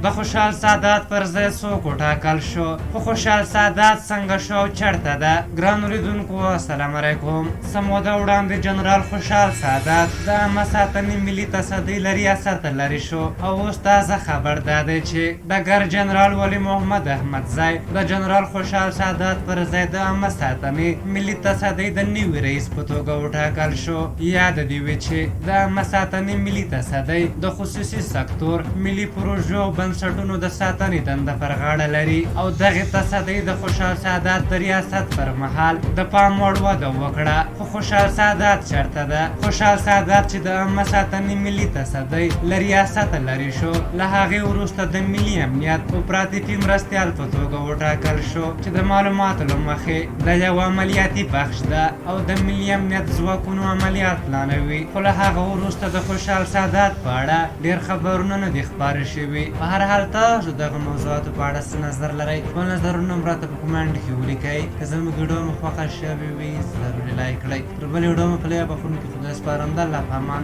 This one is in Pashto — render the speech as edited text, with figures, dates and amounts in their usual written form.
د خوشحال سادات پر ځای څوک وټاکل شو؟ خو خوشحال سادات څنګه شو او چرته ده؟ ګرانو لیدونکو السلام علیکم. څه موده وړاندې جنرال خوشحال سادات د عامه ساتنې ملي تصدۍ له ریاسته لرې شو او اوس تازه خبر دا دی چې ډګر جنرال ولي محمد احمدزی د جنرال خوشحال سادات پر ځای د عامه ساتنې ملي تصدۍ د نوي رئیس په توګه وټاکل شو. یاده دې وي چې د عامه ساتنې ملي تصدۍ د خصوصي سکتور، ملي پروژو او بنسټونو د ساتنې دنده پر غاړه لري او دغې تصدۍ د خوشحال سادات د ریاست پر مهال د پام وړ وده وکړه. خو خوشحال سادات چرته ده؟ خوشحال سادات چې د عامه ساتنې ملي تصدۍ له ریاسته لرې شو، له هغې وروسته د ملي امنیت اپراتیفي مرستیال په توګه وټاکل شو چې د معلوماتو له مخې دا یوه عملیاتي بخش ده او د ملي امنیت ځواکونو عملیات پلانوي. خو له هغه وروسته د خوشحال سادات په اړه ډېر خبرونه نه دي خپاره شوي. په هر حال تاسو دغه موضوعاتو په اړه څه نظر لرئ؟ خپل نظرونه هم راته په کومنټ کې ولیکئ. که زموږ ویډیو مو خوښه شوې وي ضرور یې لایک کړئ. تر بلې ویډیو مو په لویه بخښونکي خدای سپارم. د الله په امان.